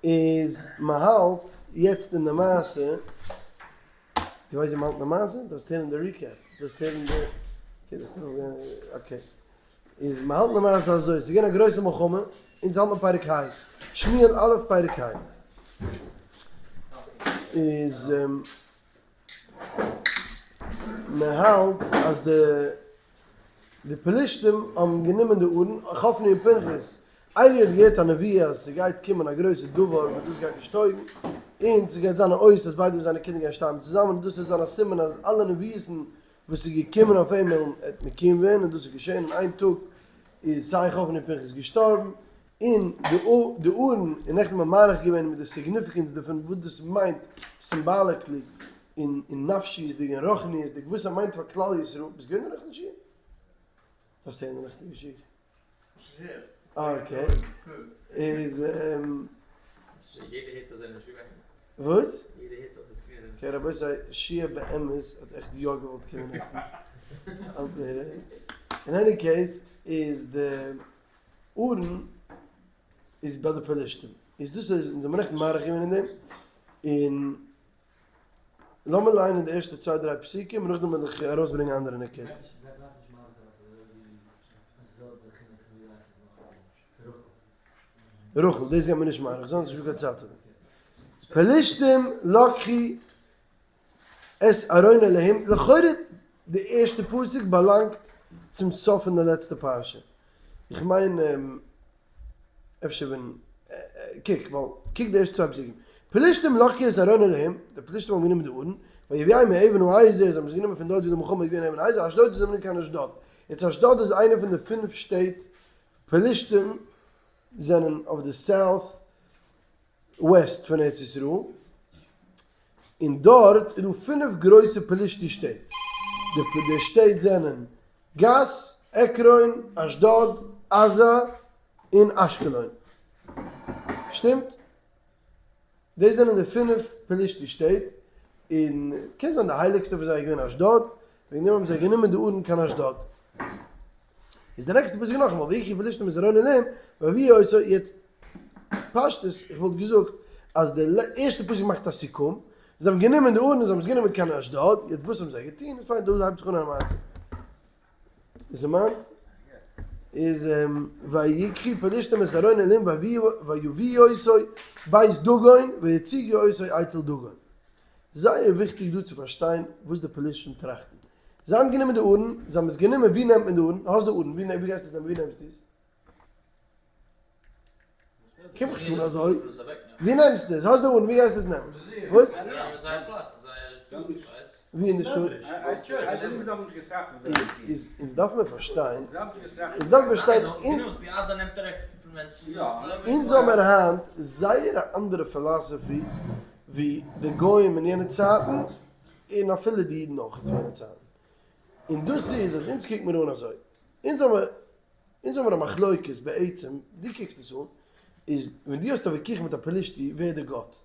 איז מ'האלט יעצט אין די מעשה, דו ווייסט ווי מ'האלט אין די מעשה? דארפסט הערן די recap, דארפסט הערן די, okay דארפסט הערן, okay, איז מ'האלט אין די מעשה אזוי, ס'איז געווען א גרויסע מלחמה, אונז האלט מען פרק ה', שמואל א' פרק ה', איז מ'האלט אז די די פלישתים האבן גענומען די ארון, חפני און פנחס, עלי האט געהערט א נבואה אז ס'גייט קומען א גרויסע דבר וואס דאס גייט נישט טויגן, און ס'גייט זיין א אות אז ביידע פון זיינע קינדער גייען שטארבן צוזאמען, און דאס וועט זיין א סימן אז אלע נבואות'ן וואס איז געקומען אויף אים וועלן מקוים ווערן, און דאס איז געשען, אין איין טאג איז סיי חפני און פנחס געשטארבן, און די ארון איז נעכטן מאריך געווען מיט די significance דערפון וואס דאס מיינט symbolically און נפשיות'דיג און רוחניות'דיג וואס ער מיינט פאר כלל ישראל, ביסט געווען די נעכטן שיעור? האסט הערן די נעכטיגע שיעור? okay איז וואס? okay רבותי שיע באמת האט עכט יא געוואלט קומען נעכטן אין any case איז די ארון איז ביי די פלשתים איז דאס איז אונז האבן נעכטן מאריך געווען אין דעם און לאמיר ליינען די ערשטע צוויי דריי פסוקים און נאכדעם וועל איך ארויסברענגען אנדערע נקודות. רחל, דאס גייט מען נישט מאריך זיין, ס'איז נישטא קיין צייט פאר דעם. פלשתים לקחו את ארון אלהים, לכאורה די ערשטע פסוק באלאנגט צום סוף פון די לעצטע פרשה, איך מיין אפשר ווען, קוק, ווייל קוק די ערשטע צוויי פסוקים, פלשתים לקחו את ארון אלהים, די פלשתים האבן גענומען די ארון, ויביאהו מאבן העזר, זיי האבן עס גענומען פון דארט ווי די מלחמה איז געווען אבן העזר, אשדוד זיי זענען קיין אשדוד, יעצט אשדוד איז איינע פון די פינף שטעט פלשתים זענען אויף די south west פון ארץ ישראל, און דארט איז דא פינף גרויסע פלישתי שטעט, די שטעט זענען גת, עקרון, אשדוד, עזה, און אשקלון. שטימט? דאס זענען די פינף פלישתי שטעט, און קען זיין די הייליגסטע פון זיי איז געווען אשדוד, וועגן דעם האבן זיי גענומען די ארון קיין אשדוד. איז די נעקסטע פסוק נאכאמאל, ויקחו פלשתים את ארון אלהים, ויביאו אותו, יעצט פשטות, איך וואלט געזאגט אז די ערשטע פסוק מאכט א סיכום, זיי האבן גענומען די ארון און זיי האבן עס גענומען קיין אשדוד, יעצט וואס האבן זיי געטון, איז פיין, דא הייבט זיך אן א מעשה. איז מיינט איז ויקחו פלשתים את ארון אלהים ויביאו אותו בית דגון ויציגו אותו אצל דגון. זייער וויכטיג דא צו פארשטיין וואס די פלשתים טראכטן. זיי האבן גענומען די ארון, זיי האבן עס גענומען, ווי נעמט מען די ארון? האסט די ארון, ווי גייסטו עס נעמען, ווי נעמסטו עס? קום איך טון אזוי? ווי נעמסטו עס? האסט די ארון, ווי גייסטו עס נעמען? וואס? ווי אין די שטאט? איז אונז דארף מען פארשטיין, אונז דארף מען פארשטיין, אונז האמער היינט זייער א אנדערע philosophy ווי די גוים אין יענע צייטן, און אפילו די אידן אויך אין יענע צייטן, און דאס איז אז אונז קוקט מיר אן אזוי, אונז האמער אונז האמיר א מחלוקת בעצם, דו קוקסט עס אן, איז ווען דו האסט א ויכוח מיט א פלישתי ווער דער גאט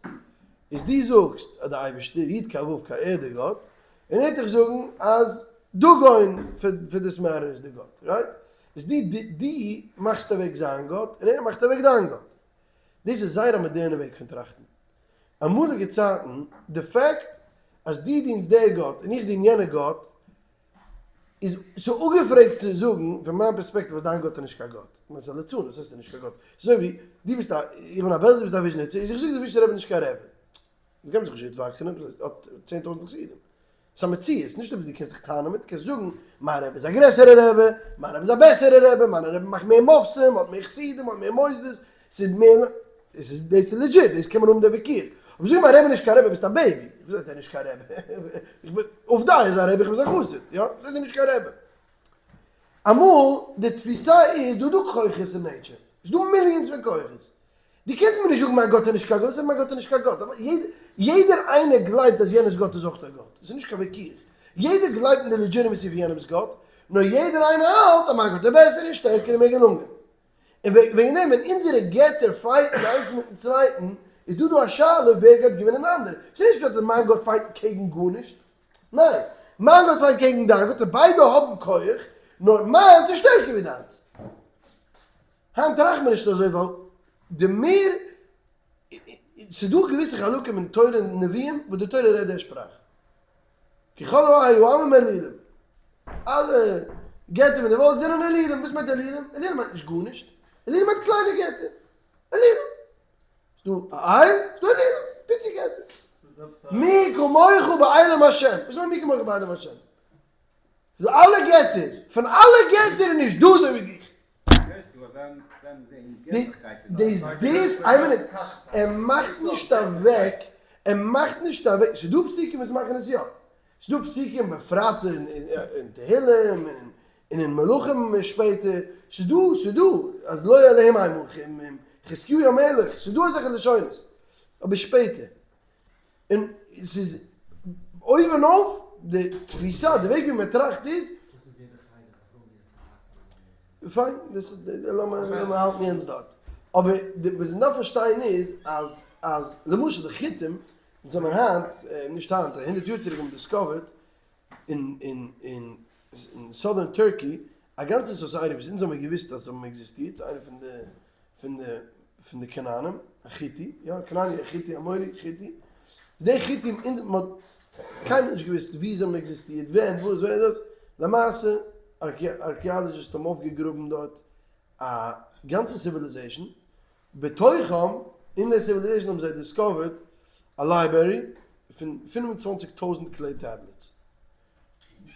איז, דו זאגסט אז דער אייבערשטער יוד קיי וו קיי ער דער גאט, און ער וועט דיך זאגן אז דגון פאר this matter איז דער גאט, right? איז דו דו מאכסט אוועק זיין גאט און ער מאכט אוועק דיין גאט. דאס איז זייער א מאדערנע וועג פון טראכטן. אמאליגע צייטן, די fact אז דו דינסט דער גאט און איך דין יענער גאט, איז ס'אפגעפרעגט צו זאגן פון מיין פערספעקטיוו אז דיין גאט איז נישט קיין גאט. כ'מיין ס'איז א ליצנות, וואס הייסט ער איז נישט קיין גאט? ס'איז אזוי ווי דו ביסט א, איך בין א בעלזער ביסט א וויזשניצער, איז איך זאג די וויזשניצער רבי איז נישט קיין רבי. מ'קען זיך נישט התווכח'ן, האט 10,000 חסידים. ס'איז א מציאות, נישט עפעס דו קענסט דיך טענה'ן מיט, קענסט זאגן מיין רבי איז א גרעסערע רבי, מיין רבי איז א בעסערע רבי, מיין רבי מאכט מער מופתים, האט מער חסידים, האט מער מוסדות, ס'איז מער, דאס איז דאס איז legit, דאס קען מען האבן די וויכוח. אבער זאגן מיין רבי איז נישט קיין רבי ביסט א baby. וואס הייסט ער איז נישט קיין רבי? איך בין, אוודאי איז א רבי, איך בין זיין חסיד, יא? וואס הייסט ער איז נישט קיין רבי? אמאל די תפיסה איז דא דא כוחות אין nature, ס'איז דא millions פון כוחות. דו קענסט מיר נישט זאגן מיין גאט איז נישט קיין גאט, וואס הייסט מיין גאט איז נישט קיין גאט? יעדער איינער גלייבט אז יענער'ס גאט איז אויך א גאט, עס איז נישט קיין וויכוח. יעדער גלייבט אין די legitimacy פון יענעמ'ס גאט, נאר יעדער איינער האלט אז מיין גאט איז בעסער און שטערקער און מער געלונגען. און וועגן דעם ווען אונזערע געטער fight ן איינס מיטן צווייטן, איז דא דא א שאלה ווער גייט געווינען די אנדערע. ס'איז נישט פשט אז מיין גאט fight קעגן גארנישט, ניין, מיין גאט fight קעגן דיין גאט און ביידע האבן כח, נאר מיינס איז שטערקער ווי דיינס. היינט טראכט מען נישט אזוי ווייל די מער. ס'איז דא געוויסע חלקים אין תורה און נביאים וואס די תורה רעדט די שפראך. כי כל העמים אלילים. אלע געטער פון די וועלט זענען אלילים. וואס מיינט אלילים? אלילים מיינט נישט גארנישט. אלילים מיינט קליינע געטער. אלילים. ס'איז דא א אל, ס'איז דא אלילים. פיצי געטער. מי כמוך באלים השם. וואס מיינט מי כמוך באלים השם? ס'איז דא אלע געטער. פון אלע געטער איז נישט דא אזוי ווי דיך. דאס דאס איין מינוט, ער מאכט נישט אוועק, ער מאכט נישט אוועק, ס'איז דא פסוקים וואס מאכן עס יא, ס'איז דא פסוקים בפרט אין תהילים און אין מלכים שפעטער, ס'איז דא, ס'איז דא, אז לא אלהים עמכם, חזקיהו המלך, ס'איז דא אזעלכע לשונות, אבער שפעטער. און ס'איז אויבן אויף די תפיסה, די וועג ווי מען טראכט איז. פיין, דאס איז, לאמיר האלטן יענץ דארט. אבער וואס מען דארף פארשטיין איז אז אז למשל די חיתים, אונז האבן היינט, נישט היינט, א הונדערט יאר צוריק האבן discovered אין אין אין southern Turkey א גאנצע society וואס אונז האבן געוואוסט אז זיי האבן עקזיסטירט, ס'איז איינע פון די פון די פון די כנענים, א חיטי, יא, כנעני, א חיטי, אמורי, חיטי, די חיטים, אונז, מען האט קיינמאל נישט געוואוסט ווי זיי האבן עקזיסטירט, ווען, וואס, ווער, דאס, למעשה, archaeologists האבן אויפגעגראבן דארט א גאנצע civilization, בתוכם, אין די civilization האבן זיי discovered א library פון 25,000 clay tablets.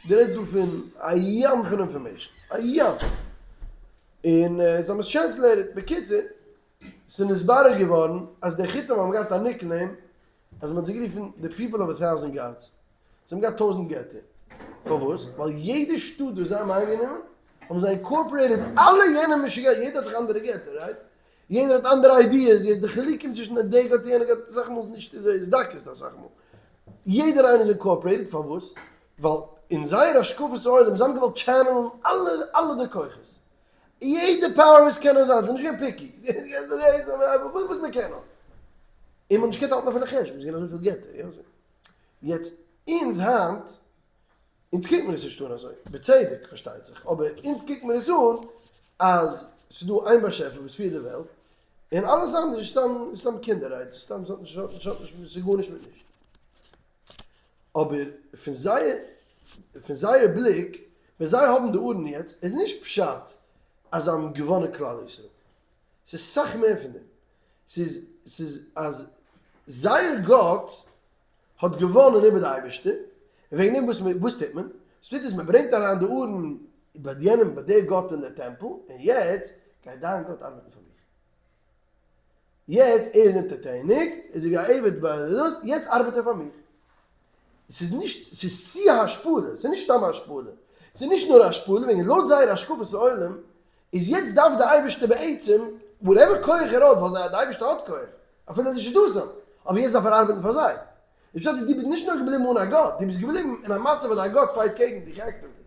דו רעדסט דא פון א ים פון information, א ים! און זיי האבן עס translated. בקיצור, ס'איז נתברר געווארן אז די חיטים האבן געהאט א nickname, אז מ'האט זיי גערופן די people of a thousand gods. זיי האבן געהאט טויזנט געטער. פארוואס? ווייל יעדע שטאט וואס זיי האבן איינגענומען, האבן זיי incorporated אלע יענע משוגעים, יעדער האט זיך אנדערע געטער, right? יעדער האט אנדערע ideas, יעצט די חילוקים צווישן די גאט און יענע גאט איז אסאך מאל נישט אזוי, איז דקות אסאך מאל. יעדער איינער איז incorporated, פארוואס? ווייל אין זייער השקפת העולם, זיי האבן געוואלט channel ן אלע אלע די כוחות, יעדע power וואס קען נאר זיין, זיי זענען נישט געווען picky, וואס מען קען נאר, און מען האט נישט געקענט האלטן אפילו חשבון, ס'איז געווען אזויפיל געטער, יא. יעצט אונז היינט, אונז קוקט מיר עס נישט אן אזוי, בצדק פארשטייט זיך, אבער אונז קוקט מיר עס אן אז ס'איז דא איין באשעפער וואס פירט די וועלט, און אלעס אנדערש איז סתם סתם קינדערהייט, סתם ס'האט נישט ס'האט נישט ס'איז גארנישט מיט נישט. אבער פון זייער פון זייער בליק, ווען זיי האבן די ארון יעצט, איז נישט פשט אז זיי האבן געוואנען כלל ישראל, ס'איז סאך מער פון דעם, ס'איז ס'איז אז זייער גאט האט געוואנען איבער די אייבערשטער, און וועגן דעם וואס וואס טוט מען? וואס טוט איז מען ברענגט אריין די ארון ביי יענעם ביי דער גאט אין דער טעמפל, און יעצט גייט דיין גאט ארבעטן פאר מיך. יעצט ער איז אונטערטעניגט, איז ער ווי א עבד ביי דאס, יעצט ארבעט ער פאר מיך. ס'איז נישט, ס'איז שיא ההשפלה, ס'איז נישט סתם השפלה, ס'איז נישט נאר השפלה, וועגן לויט זייער השקפת העולם, איז יעצט דארף די אייבערשטער בעצם, whatever כח ער האט, ווייל די אייבערשטער האט כח, אפילו נישט איז דא זיין, אבער יעצט דארף ער ארבעטן פאר זיי. די פשט איז דו ביסט נישט נאר געבליבן אן א גאט, דו ביסט געבליבן אין א מצב וואס דיין גאט fight קעגן דיך actively.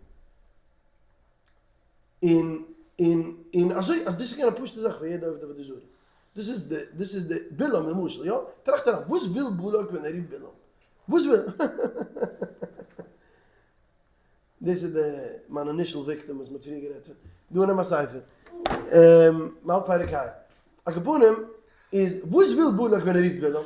און און און אזוי אז דאס איז געווען א פשוטע זאך פאר יעדע עובד עבודה זרה. דאס איז די דאס איז די בלעם למשל יא, טראכט אריין וואס וויל בלק ווען ער רופט בלעם? וואס וויל דאס איז די מיין initial victim וואס מ'האט פריער גערעדט פון. דא נעם א ספר. מ'האלט פרק ה'. על כל פנים איז וואס וויל בלק ווען ער רופט בלעם?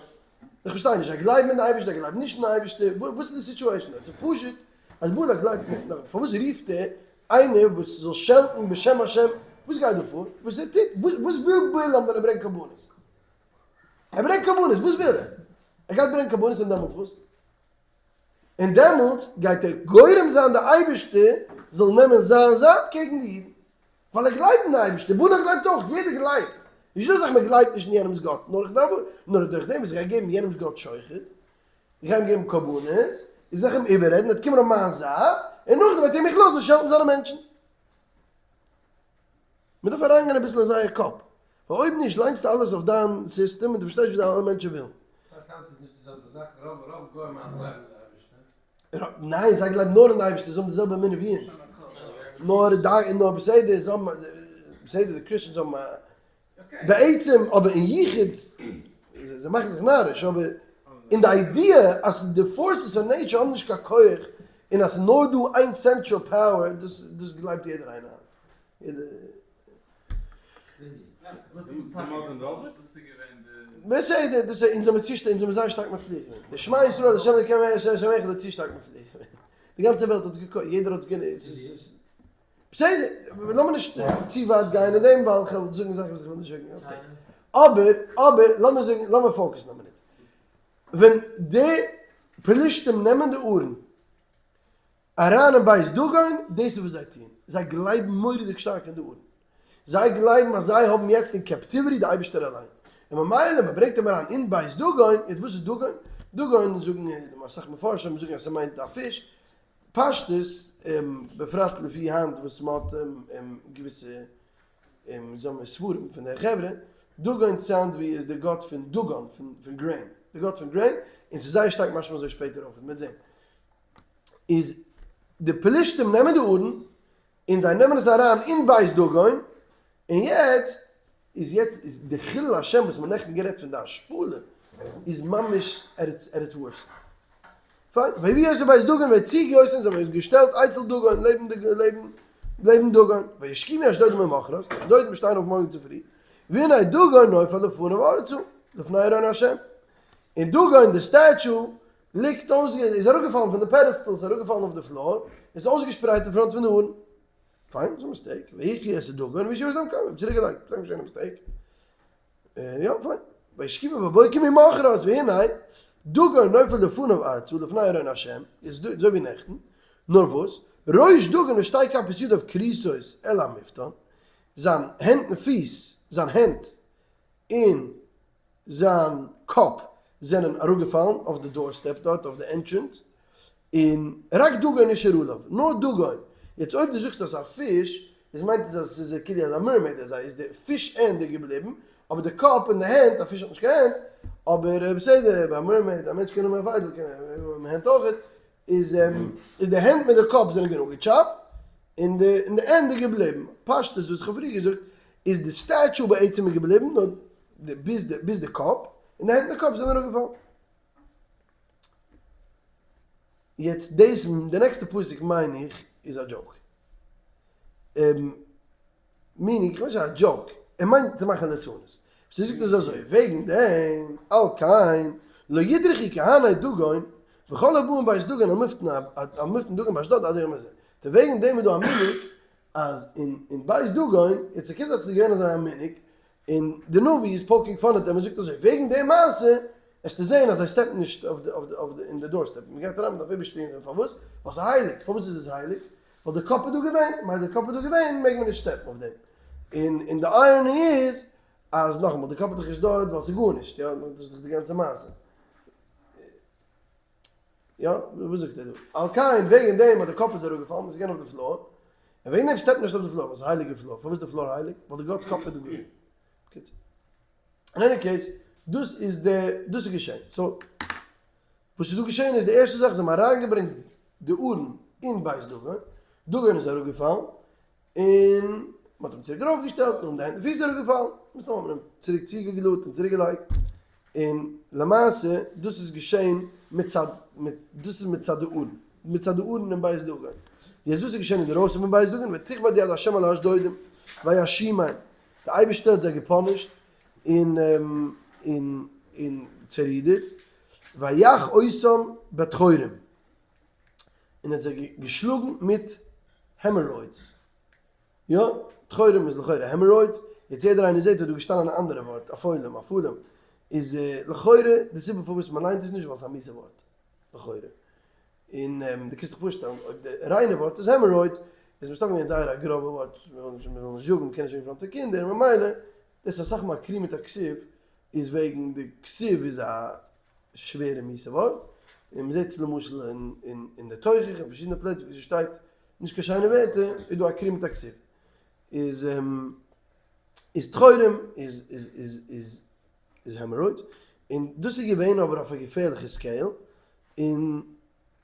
איך פארשטיי נישט, ער גלייבט אין די אייבערשטער ער גלייבט נישט אין די אייבערשטער, וואס איז די situation דארט? ס'איז פשוט אז בלק גלייבט נישט, נאר פארוואס רופט ער איינער וואס זאל שעלטן בשם השם? וואס גייט דא פאר? וואס ער טוט? וואס וויל בלעם ווען ער ברענגט קרבנות? ער ברענגט קרבנות, וואס וויל ער? ער גייט ברענגען קרבנות און דעמאלטס וואס? און דעמאלטס גייט ער גורם זיין די אייבערשטער זאל נעמען זיין זייט קעגן די אידן, ווייל ער גלייבט אין די אייבערשטער, בלק גלייבט אויך, יעדער גלייבט, נישט דא אזאך מען גלייבט נישט אין יענעמס גאט, נאר איך דארף, נאר דורך דעם וואס איך גיי געבן יענעמס גאט שוחד, איך גיי אים געבן קרבנות, איז איך אים איבעררעדן, ער וועט קומען אויף מיין זייט, און נאכדעם וועט ער מיך לאזן שעלטן זיינע מענטשן. מען דארף אריינגיין אביסל אין זייער קאפ, ווייל אויב נישט ליינסטו אלעס אויף דיין סיסטעם און דו פארשטייסט נישט וואס די אלע מענטשן ווילן. דאס היינט איז נישט די זעלבע זאך, רוב רוב גוים היינט גלייבן אין די אייבערשטער. ניין זיי גלייבן נאר אין די אייבערשטער, זיי האבן די זעלבע אמונה ווי אונז, נאר די נאר בסדר זיי האבן בסדר די Christians האבן א בעצם אבער אין יחוד זיי מאכן זיך נאריש אבער אין די idea אז די forces פון nature האבן נישט קיין כח און אז ס'איז נאר דא איין central power דאס דאס גלייבט יעדער איינער היינט. בסדר, דאס איז אונז האמיר צו אונז האמיר זייער שטארק מצליח געווען. די שמע ישראל השם אלקינו השם אחד האט צו שטארק מצליח געווען. די גאנצע וועלט האט עס געקויפט, יעדער האט עס גענוצט. בסדר, לאמיר נישט צו ווייט גיין אין דעם ווייל כ'וועל זאגן זאכן וואס איך וויל נישט זאגן אויף דעם. אבער, אבער, לאמיר זאגן, לאמיר focus ן א מינוט. ווען די פלישתים נעמען די ארון אריין אין בית דגון, דאס איז וואס זיי טוען, זיי גלייבן מורא'דיג שטארק אין די ארון, זיי גלייבן אז זיי האבן יעצט אין captivity די אייבערשטער אליין, און ממילא מען ברענגט אים אריין אין בית דגון, יעצט וואס איז דגון? דגון זאגן אסאך מפרשים זאגן אז ס'מיינט א פיש, פשטות, בפרט לפי היינט וואס מען האט געוויסע זאמער ספרים פון די חברה, דגון sound ווי איז די גאט פון דגן, פון grain, די גאט פון grain, און ס'איז זייער שטארק משמע אזוי שפעטער אויך, מ'וועט זען. איז די פלישתים נעמען די ארון און זיי נעמען עס אריין אין בית דגון, און יעצט איז יעצט איז די חילול השם וואס מ'האט נעכטן גערעדט פון די השפלה איז ממש at its worst. פיין, ויביאו אותו בית דגון ויציגו אותו, זיי האבן עס געשטעלט אצל דגון לעבן די לעבן לעבן דגון, וישכימו האשדודים ממחרת, די אשדודים שטייען אויף מארגן צופרי, והנה דגון נופל לפניו ארצה, לפני ארון השם, און דגון די statue ליגט אויס, איז אראפגעפאלן פון די pedestal, איז אראפגעפאלן אויף די floor, איז אויסגעשפרייט אין front פון די ארון. פיין, ס'איז א mistake, ויהיכי עס איז דגון, ווי שוין איז צוריקגעלייגט, ס'איז נישט קיין mistake. יא, פיין. וישכימו בבוקר ממחרת, והנה, דגון נופל לפניו ארצה, לפני ארון השם, איז דא, אזוי ווי נעכטן, נאר וואס, ראש דגון ושתי כפות ידיו כרותות אל המפתן, זיין הענט און פיס, זיין הענט און זיין קאפ זענען אראפגעפאלן אויף די doorstep דארט אויף די entrance, און רק דגון נשאר עליו, נאר דגון, יעצט אויב דו זאגסט אז ס'איז א פיש, איז מיינט עס אז ס'איז כאילו אזא mermaid אזא, איז די פיש ענדע געבליבן, אבער די קאפ און די הענט, א פיש האט נישט קיין הענט, אבער בסדר, ביי א mermaid, א מענטש קען האבן א פייגל, קען האבן הענט אויכעט, איז איז די הענט מיט די קאפ זענען געווען אפגעטשאפט, און די און די ענדע געבליבן. פשטות וואס איך האב פריער געזאגט, איז די statue בעצם איז געבליבן נאר די ביז די ביז די קאפ, און די הענט מיט די קאפ זענען אראפגעפאלן. יעצט דאס די נעקסטע פסוק מיין איך איז א joke. Meaning, איך מיין נישט א joke, ער מיינט צו מאכן ליצנות. וואס ער זאגט איז אזוי, וועגן דעם, על כן, לא ידרכו כהני דגון, וכל הבאים בית דגון על מפתן על מפתן דגון באשדוד עד היום הזה. טא וועגן דעם איז דא א מנהג אז אין בית דגון, יעצט ס'קען זיין ס'איז געווען אזא מנהג, און די נביא איז poking fun at אים און זאגט אזוי, וועגן די מעשה וועסטו זען אז זיי step ן נישט אויף די אויף די אויף די אין די doorstep, מ'גייט אריין מ'דארף איבערשפרינגען, פארוואס? ווייל ס'איז הייליג, פארוואס איז עס הייליג? ווייל די קאפ איז דא געווען, מילא די קאפ איז דא געווען מעג מען נישט step ן אויף דעם, און און די irony איז אז נאכאמאל די קאפ איז דאך נישט דארט ווייל ס'איז גארנישט, יא, דאס איז דאך די גאנצע מעשה. יא, וואס זאגט ער דא? על כן, וועגן דעם אז די קאפ איז אראפגעפאלן, איז געווען אויף די floor, און וועגן דעם step ט מען נישט אויף די floor, ווייל ס'איז א הייליגע floor. פארוואס איז די floor הייליג? ווייל די גאט'ס קאפ איז דא געווען. בקיצור. אין any case, דאס איז די, דאס איז געשען. So, וואס איז דא געשען איז, די ערשטע זאך, זיי האבן אריינגעברענגט די ארון אין בית דגון, דגון איז אראפגעפאלן, און מען האט אים צוריק ארויפגעשטעלט, נאכדעם די הענט און פיס אראפגעפאלן, מסתמא האט מען אים צוריק צוגעגלוט און צוריקגעלייגט, און למעשה דאס איז געשען מצד, דאס איז מצד די ארון, מצד די ארון אין בית דגון. יעצט וואס איז געשען אינדערויסן פון בית דגון, ותכבד יד ה' על האשדודים וישימן, די אייבערשטער האט זיי גע punish ט און און און צערודערט, ויך אותם בטחורים. און האט זיי געשלאגן מיט hemorrhoids, יא, טחורים איז לכאורה hemorrhoids, יעצט יעדער איינער זעט אז דא געשטאנען א אנדערע ווארט, אפולים, אפלים, איז לכאורה די סיבה פארוואס מען ליינט עס נישט ווייל ס'איז א מיסע ווארט, לכאורה, און דו קענסט דיך פארשטעלן אויב די ריינע ווארט איז hemorrhoids, איז מסתם געווען זייער א גראבע ווארט, מען זאל נישט זאגן, מען קען נישט זאגן פאר קינדער, ממילא דאס איז אסאך מאל קרי מיט א כתיב, איז וועגן די כתיב איז א שווערע מיסע ווארט, און מ'זעט עס למשל אין די תוכחה אין פארשידענע פלעצער ווי ס'שטייט נישט קיין שיינע ווערטער איז דא א קרי מיט א כתיב, איז איז טחורים איז איז איז איז איז hemorrhoids, און דאס איז געווען אבער אויף א געפערליכע scale, און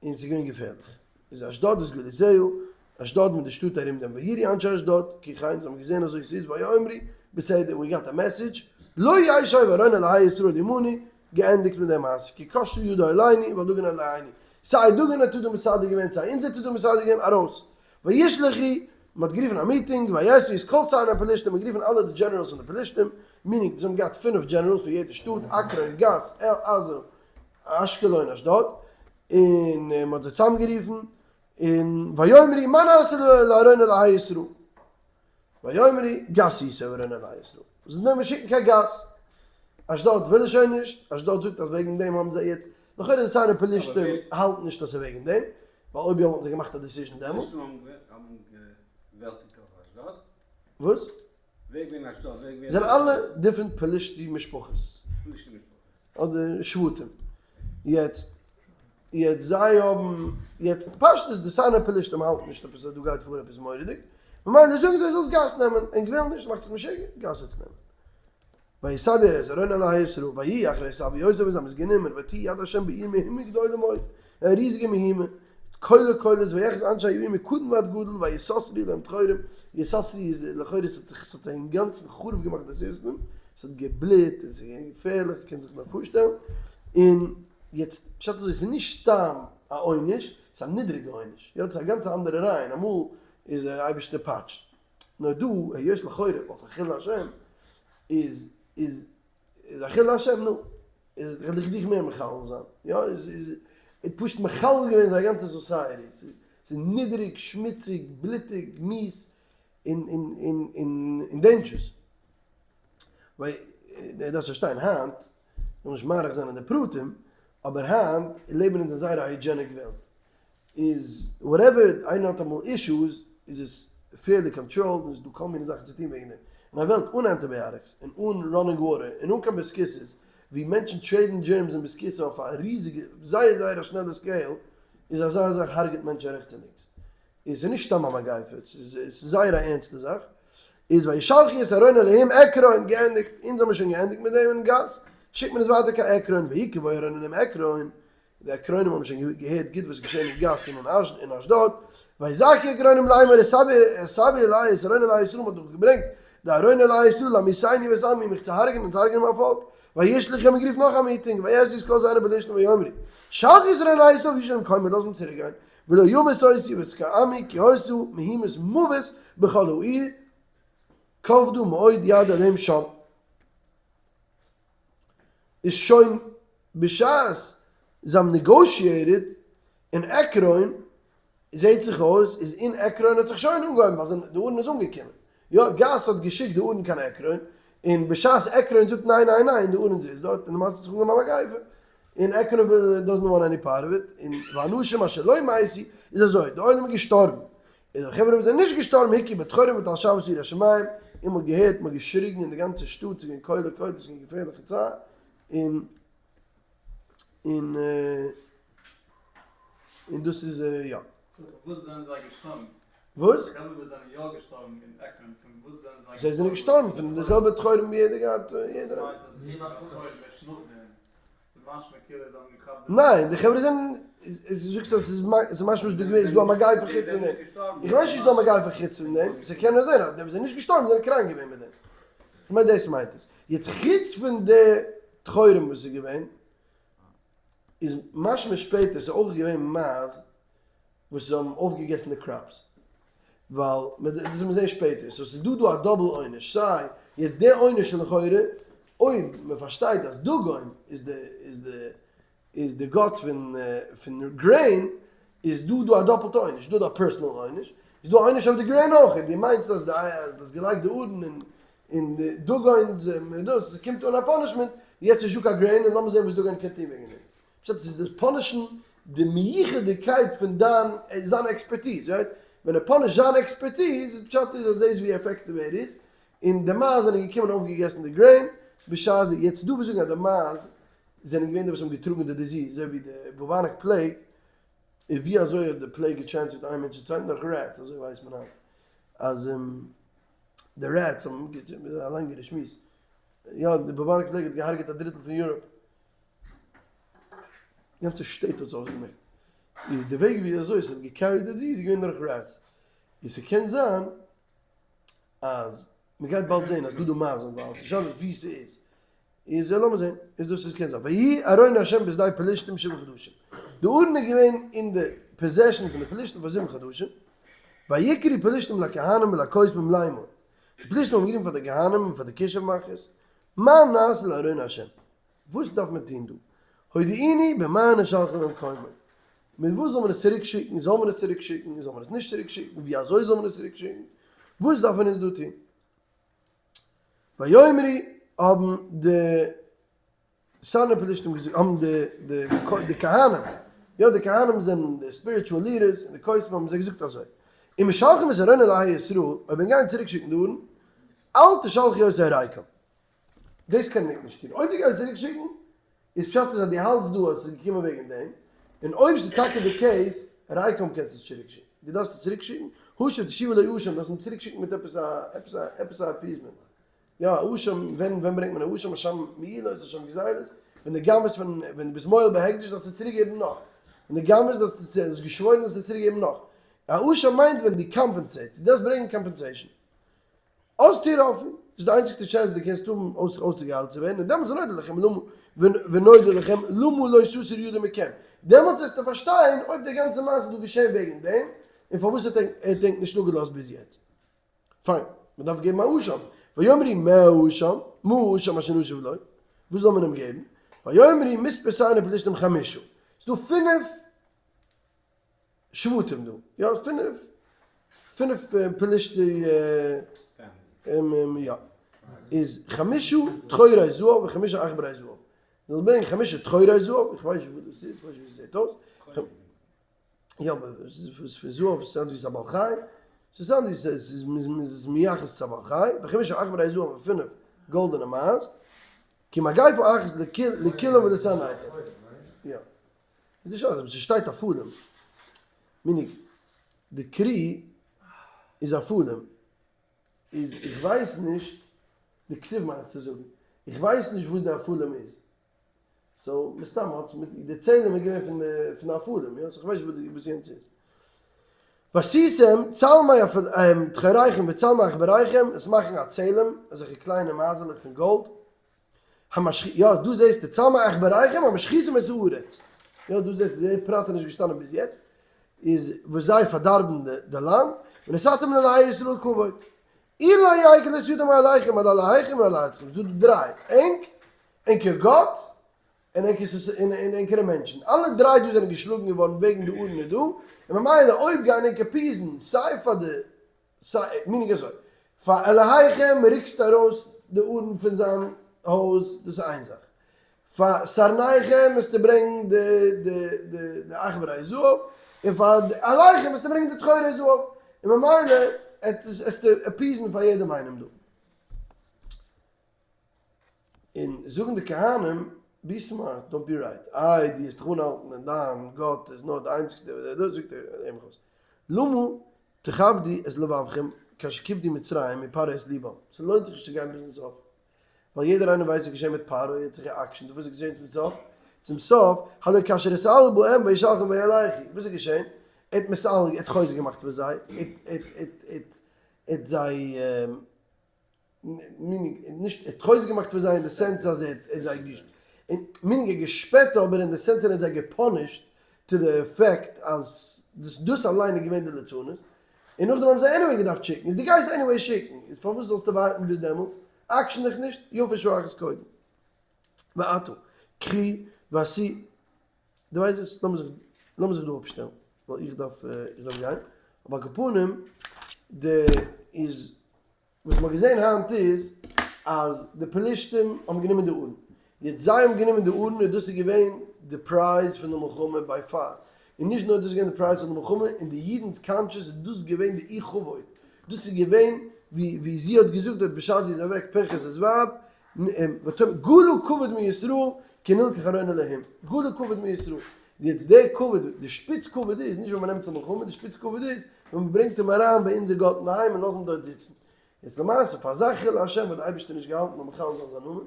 און ס'איז געווען געפערליך. איז אשדוד איז גבולותיה, אשדוד מיט די שטאט ארום דעם ויראו אנשי אשדוד, כי כן, זיי האבן געזען אזוי ס'איז, ויאמרו, בסדר, we got a message, לא ישב ארון אלהי ישראל עמנו, געענדיגט מיט די מעשה, כי קשה ידו עלינו, ועל דגון אלהינו. סיי דגון האט דא מסדר געווען, סיי אונז האט דא מסדר געווען, ארויס. וישלחו. מען האט גערופן א meeting, ויאספו את כל סרני הפלשתים, מען האט גערופן אלע די generals פון די פלשתים, meaning זיי האבן געהאט פינף generals פון יעדע שטאט, עקרון, גת, עזה, אשקלון, אשדוד, און מען האט זיי צוזאמגערופן, און ויאמרו מה נעשה לארון אלהי ישראל, ויאמרו גת ישא ארון אלהי ישראל, זיי זאלן אים שיקן קיין גת, אשדוד וויל ער שוין נישט, אשדוד זאגט אז וועגן דעם האבן זיי יעצט, לכאורה די סרני פלשתים האלטן נישט אז ס'איז וועגן דעם, ווייל אויב יא וואלטן זיי געמאכט א decision דעמאלטס. פלישתים האבן געוועלטיגט אויף אשדוד? וואס? ווער געווען אשדוד? ווער געווען? זענען אלע different פלישתי משפחות. פלישתי משפחות. אדער שבטים. יעצט יעצט זיי האבן יעצט פשטות די סרני פלישתים האלטן נישט עפעס אז דא גייט פאר עפעס מורא'דיג, ממילא זאגן זיי זאלסט גת נעמען, ענק ווילן נישט מאכט זיך משוגע, גת וועטס נעמען. ויסבו את ארון אלהי ישראל, ויהי אחרי הסבו אותו ווען זיי האבן עס גענומען, ותהי יד השם בעיר מהומה גדולה מאוד, א ריזיגע מהומה, קולי קולות, ויחז אנשי העיר מקטן ועד גדול, ויסתרו להם טחורים, ויסתרו איז לכאורה עס האט זיך עס האט זיי אינגאנצן חרוב געמאכט די סיסטעם, עס האט געבליט, עס איז געווען געפערליך, קען זיך נאר פארשטעלן, און יעצט פשט אזוי עס איז נישט סתם א עונש, עס איז א נידריגע עונש, יא עס איז א גאנץ אנדערע ריין, אמאל איז דער אייבערשטער פאטשט, נאר דא היות לכאורה ווייל ס'איז א חילול השם איז איז איז א חילול השם נו איז וועל איך דיך מער מחלל זיין יא איז איז האט פשוט מחלל געווען זיין גאנצע society ס'איז נידעריג שמוציג בלוטיג מיאוס און און און און און dangerous ווייל דו דארפסט פארשטיין היינט כ'וויל נישט מאריך זיין אין די פרטים אבער היינט לעבן אונז אין זייער א hygienic וועלט איז whatever איינער האט אמאל issues איז עס fairly controlled און ס'איז דא כל מיני זאכן צו טון וועגן דעם. אין א וועלט אן antibiotics און אן running water און אן קיין בית הכסא'ס ווי מענטשן trade ן germs און בית הכסא אויף א ריזיגע זייער זייער א שנעלע scale איז אזא זאך הרג'ט מענטשן רעכטס און לינקס. איז ס'איז נישט סתם א מגיפה ס'איז זייער א ערנסטע זאך. איז וישלחו את ארון אלהים עקרון געענדיגט אונז האמיר שוין געענדיגט מיט דעם אין גת שיקט מען עס ווייטער קיין עקרון ויהי כבוא ארון אלהים עקרון די עקרונים האבן שוין געהערט גוט וואס איז געשען אין גת און אין אשדוד, ויזעקו עקרונים לאמר הסבו אלי את ארון אלהי ישראל, מען האט דאך געברענגט די ארון אלהי ישראל להמיתני ואת עמי, מיך צו הרג'נען און צו הרג'נען מיין פאלק, וישלחו האבן גערופן נאך א meeting, ויאספו את כל סרני פלשתים ויאמרו שלחו את ארון אלהי ישראל וישוב למקומו, לאז אים צוריק גיין, ולא ימית אותי ואת עמי כי היתה מהומת מוות בכל העיר, כבדה מאוד יד אלהים שם. איז שוין בשעת זיי האבן negotiated אין עקרון, זעהט זיך אויס איז אין עקרון האט זיך שוין אנגעהויבן ווייל די ארון איז אנגעקומען, יא גת האט געשיקט די ארון קיין עקרון, און בשעת עקרון זאגט ניין ניין ניין די ארון זיצט דארט און למעשה האט זיך אנגעהויבן א מגיפה, און עקרון וויל doesn't want any part of it, און ואנשים אשר לא מתו איז אזוי די עולם איז געשטארבן, און די חברה וואס זענען נישט געשטארבן הכו בטחורים ותל שועת עיר השמים, און מ'האט געהערט, מ'האט געשריגן אין די גאנצע שטאט, ס'איז געווען קולי קולות, ס'איז געווען געפערליכע צער, און און און דאס איז יא. פון וואס זענען זיי געשטארבן? וואס? די חברה וואס זענען יא געשטארבן אין עקרון, פון וואס זענען זיי געשטארבן? זיי זענען געשטארבן פון די זעלבע טחורים ווי יעדער געהאט, יעדער. וואס מיינט אז הכו בטחורים ערשט נאכדעם? ניין, די חברה זענען, זאגסט אז ס'איז משמע דא געווען, איז דא א מגיפה חוץ פון דעם? איך ווייס נישט איז דא א מגיפה חוץ פון דעם, ס'קען נאר זיין אז די וואס זענען נישט געשטארבן זענען קראנק געווען מיט דעם. איך מיין דאס מיינט עס. יעצט חוץ פון די טחורים וואס איז געווען, איז משמע שפעטער ס'איז אויך געווען מייז וואס האבן אויפגעגעסן די crops. ווייל דאס וועט מען זעהן שפעטער, so ס'איז דא דא א double עונש, סיי יעצט די עונש איז לכאורה, אויב מען פארשטייט אז דגון איז די איז די איז די גאט פון פון grain, איז דא דא א דאפלטע עונש, דא דא א personal עונש, איז דא א עונש אויף די grain אויך, דו מיינסט אז די אז דו האסט געלייגט די ארון אין אין די דגון דאס קומט אן א punishment, יעצט איז נישטא קיין grain און לאמיר זעהן וואס דגון קען טון וועגן דעם. פשט איז דאס punish ן די מיוחד'קייט פון דיין זיין expertise, right? ווען ער punish ט זיין expertise איז פשט איז אז זעהסט ווי effective ער איז, און די מייז זענען געקומען און אויפגעגעסן די grain, בשעת די, יעצט דא וואס זאגן אז די מייז זענען געווען די וואס האבן געטראגן די disease, אזוי ווי די bubonic plague, איז ווי אזוי האט די plague גע transfer ט איין מענטש צום צווייטן דורך rats, אזוי ווייסט מען היינט אז די rats האבן, א לענגערע שמועס, יא די bubonic plague האט געהארגעט א דריטל פון יוראפ. גאנצע שטעט האט זיך אויסגעמעקט, איז די וועג ווי אזוי עס האט גע carry ט די disease איז געווען דורך rats, און ס'קען זיין אז מ'גייט באלד זעהן אז דא דא מייז involved, די שאלה איז ווי ס'איז, איז לאמיר זעהן, איז דאס איז קען זיין, ויהי ארון ה' בשדה פלשתים שבעה חדשים, די ארון איז געווען אין די possession פון די פלשתים פאר 7 חדשים, ויקראו פלשתים לכהנים ולקוסמים לאמור, די פלשתים האבן גערופן פאר די כהנים און פאר די כישוף מאכערס, מה נעשה לארון השם? וואס דארף מען טון דא? הודיעונו במה נשלחו למקומו, מיט וואס זאל מען עס צוריק שיקן? זאל מען עס צוריק שיקן? זאל מען עס נישט צוריק שיקן? ווי אזוי זאל מען עס צוריק שיקן? וואס דארף מען אונז דא טון? ויאמרו האבן די סרני פלשתים געזאגט, האבן די די די כהנים, יא די כהנים זענען די spiritual leaders, און די קוסמים האבן זיי געזאגט אזוי, אם משלחים את ארון אלהי ישראל, אויב מיר גייען צוריק שיקן די ארון, אל תשלחו אותו ריקם, דאס קען איך נישט טון, אויב דו גייסט צוריק שיקן, איז פשט איז אז דו האלטסט דא אז עס איז געקומען וועגן דעם, און אויב ס'איז טאקע די case, ריקם קענסטו עס צוריק שיקן, דו דארפסט עס צוריק שיקן, השב תשיבו לו אשם, דארפסט אים צוריק שיקן מיט עפעס א עפעס א עפעס א appeasement, יא א אשם, ווען ווען ברענגט מען א אשם, אשם מעילות, אשם גזילות, ווען דו גנב'סט פון, ווען דו ביסט מועל בהקדש דארפסטו צוריק געבן נאך, ווען דו גנב'סט דארפסטו, האסט געשוואוירן דארפסטו צוריק געבן נאך, א אשם מיינט ווען דו compensate סט, דו דארפסט ברענגען compensation. אז תירפא איז די איינציגסטע chance דו קענסט האבן אויסגעהיילט צו ווערן, און דעמאלטס ונודע לכם למה ונודע לכם למה לא תסור ידו מכם, דעמאלטס וועסטו פארשטיין אויב די גאנצע מעשה איז דא געשען וועגן דעם, און פארוואס האט ער ענק נישט אפגעלאזט ביז יעצט. פיין, מען דארף געבן א אשם, ויאמרו מה האשם, מה האשם אשר נשיב לו, וואס זאל מען אים געבן, ויאמרו מספר סרני פלשתים חמשה, ס'איז דא פינף שבטים דא, יא פינף, פינף פלשתי יא, איז חמשה טחורי זהב וחמשה עכברי זהב, זאלסט ברענגען חמשה טחורי זהב, איך ווייס נישט וואס דאס איז, איך ווייס נישט ווי עס זעט אויס, יא אבער וואס פון זהב sound ווי ס'איז א בעל חי, ס' sound ווי ס'איז מ'איז עס מייחס צו א בעל חי, וחמשה עכברי זהב און פינף גאלדענע מייז, כי מגפה אחת לכולם ולשרניכם, יא. איז נישט אזוי, ס'שטייט א פאדעם, meaning די קרי איז א פאדעם, איז איך ווייס נישט, די כתיב מיין איך צו זאגן, איך ווייס נישט וואס די הפלים איז, so מסתם האט עס מיט, די צלם איז געווען פון די פון די הפלים, יא, so איך ווייס נישט וואס יענץ איז. ועשיתם צלמי טחוריכם וצלמי עכבריכם, עס מאכן א צלם, אזעלכע קליינע מייזעלעך פון גאלד, המשחי, יא, דא זעסטו, צלמי עכבריכם המשחיתים את הארץ. יא, דא זעסטו, די פרט איז נישט געשטאנען ביז יעצט, איז וואס זיי פארדארבן די לאנד, ונתתם לאלהי ישראל כבוד. אולי יקל את ידו מעליכם על אלהיכם ועל ארצכם, ס'איז דא דריי, ענק, ענקער גאט, און ענקערע מענטשן. אלע דריי דא זענען געשלאגן געווארן וועגן די ארון איז דא, און ממילא אויב גייען ענק appease ן סיי פאר די סיי meaning אזוי, פאר אלהיכם רוקסטו ארויס די ארון פון זיין הויז, דאס איז איין זאך, פאר סרניכם וועסטו ברענגן די די די די עכברי זהב, און פאר אלהיכם וועסטו ברענגן די טחורי זהב, און ממילא עסטו appease ן פאר יעדעם איינעם דא. און זאגן די כהנים, be smart, don't be right, איי דו וועסט דיך אנהאלטן און דיין גאט איז נאר די איינציגסטע, זאגט ער אים אויס, למה תכבדו את לבבכם כאשר כבדו מצרים ופרעה את לבם, ס'לוינט זיך נישט צו גיין ביזן סוף, ווייל יעדער איינער ווייסט וואס איז געשען מיט פרעה, ער האט זיך גע'עקשנ'ט, וואס איז געשען צום סוף? צום סוף, הלא כאשר התעלל בהם וישלחם וילכו, וואס איז געשען? ער האט מתעלל, ער האט חוזק געמאכט פון זיי, ער האט, ער האט זיי. meaning נישט ער האט חוזק געמאכט פון זיי אין די sense אז ער האט זיי געש meaning ער האט געשפעט אבער אין די sense אז ער האט זיי גע punish ט to the effect אז דאס דאס אליין איז געווען די ליצנות און נאכדעם האבן זיי anyway געדארפט שיקן איז דו גייסט anyway שיקן איז פארוואס זאלסטו ווארטן ביז דעמאלטס עקשן דיך נישט יפה שעה אחת קודם ועתה קחו ועשו דו ווייסט וואס לאמיר זיך לאמיר זיך דא אפשטעלן ווייל איך דארף איך דארף גיין אבער על כל פנים די איז וואס מ'האט געזען היינט איז אז די פלישתים האבן גענומען די ארון, יעצט זיי האבן גענומען די ארון און דאס איז געווען די prize פון די מלחמה by far, און נישט נאר דאס איז געווען די prize פון די מלחמה, אין די אידנ'ס conscience איז דאס געווען די אי כבוד, דאס איז געווען ווי ווי זי האט געזאגט דארט בשעת זי איז אוועק פנחס'ס ווייב, גלה כבוד מישראל כי נלקח ארון אלהים, גלה כבוד מישראל, יעצט די כבוד, די שפיץ כבוד איז נישט ווען מ'נעמט צו מלחמה, די שפיץ כבוד איז ווען מ'ברענגט אים אריין ביי אונזער גאט אינדערהיים און לאזן דארט זיצן. יעצט למעשה פאר אזא חילול השם האט די אייבערשטער נישט געהאלטן ביים מחלל זיין זיין נאמען,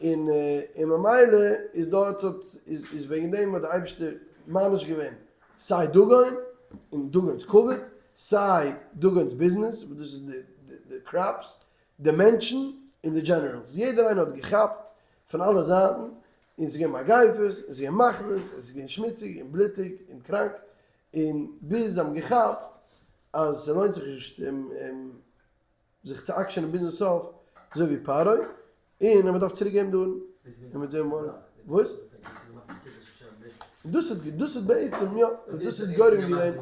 און און ממילא איז דארט האט איז איז וועגן דעם האט די אייבערשטער מעניש געווען סיי דגון און דגון'ס כבוד, סיי דגון'ס ביזנעס וואס דאס איז די די crops, די מענטשן און די generals, יעדער איינער האט געכאפט פון אלע זייטן, און ס'איז געווען מגיפות, און ס'איז געווען מחלות, און ס'איז געווען שמוציג און בלוטיג און קראנק, און ביז זיי האבן געכאפט. אז ס'לוינט זיך נישט זיך צו עקשנ'ען ביזן סוף אזוי ווי פרעה, און אז מ'דארף צוריק געבן די ארון, און מ'וועט זען מארגן. וואס? דאס האט דאס האט בעצם יא, דאס האט גורם געווען,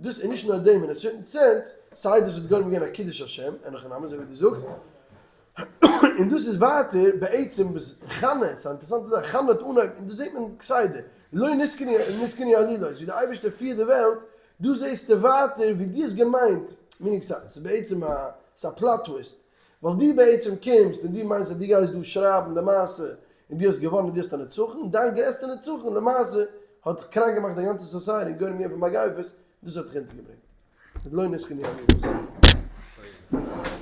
דאס איז נישט נאר דעם אין א certain sense, סיי דאס האט גורם געווען א קידוש השם, אין הכי נמי אזוי ווי דו זאגסט, און דאס איז ווייטער בעצם וואס חנה, ס'איז א אינטערעסאנטע זאך, חנה האט אנהויב, און דאס זעט מען כסדר, לא נתכנו נתכנו עלילות, ווי דער אייבערשטער פירט די וועלט, דא זעסטו ווייטער ווי דו האסט געמיינט, meaning ס'איז בעצם א, ס'איז א plot twist, ווייל דו בעצם קומסט און דו מיינסט אז דו גייסט דא שרייבן די מעשה און דו האסט געוואנען און דו האסט א נצחון, דיין גרעסטע נצחון למעשה האט דיך קראנק געמאכט די גאנצע society און גורם געווען פאר מגיפות, דאס האט דיך אונטערגעברענגט. לא נתכנו עלילות.